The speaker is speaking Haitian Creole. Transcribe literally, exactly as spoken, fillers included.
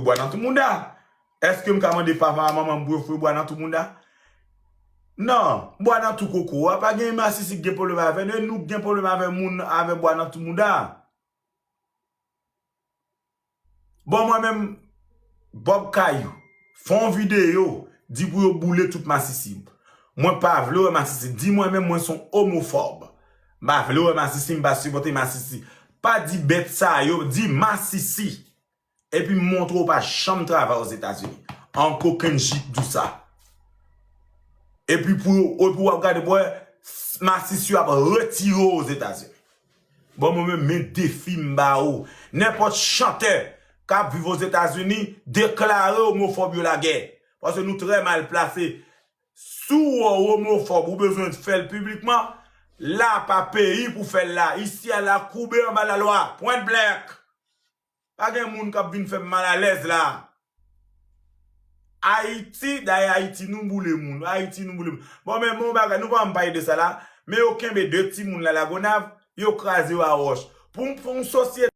Bwa nan tou mouda. Èske m ka mande papa a manman m pou yo foure bwa nan tou mouda? Non, bwa nan tou koko a. Pa gen masisi k gen pwoblèm avè nou, e nou k gen pwoblèm avè moun avè bwa nan tou mouda. Bon, mwen menm, Bob Kayou, fè yon videyo, di pou yo boule tout masisi. Mwen pa vle wè masisi. Di mwen menm mwen se yon omofòb. M pa vle wè masisi, m pa sipòte masisi. Pa di bèt sa yo, di masisi. Epi m montre w pa janm travay Ozetazini. An kokenn jik di w sa. Epi pou, epi w ap gade, bwè, masisi yo ap retire w Ozetazini. Bon, mwen menm, men defi m ba ou. Nenpòt chantè k ap viv Ozetazini, deklare omofòb yo lagè. Paske nou trè mal plase. Si w wè w omofòb, ou bezwen fè l piblikman, la pa peyi pou fè l la. Isi a la koube anba lalwa. Point blank. Pa gen moun k ap vin fè m malalèz la. Ayiti, dayè Ayiti, nou boule moun. Ayiti, nou boule moun. Bon, men bon bagay, nou pa ann pale de sa la. Men yo kenbe de timoun la Lagonav, yo kraze yo a wòch. Pou, pou yon sosyete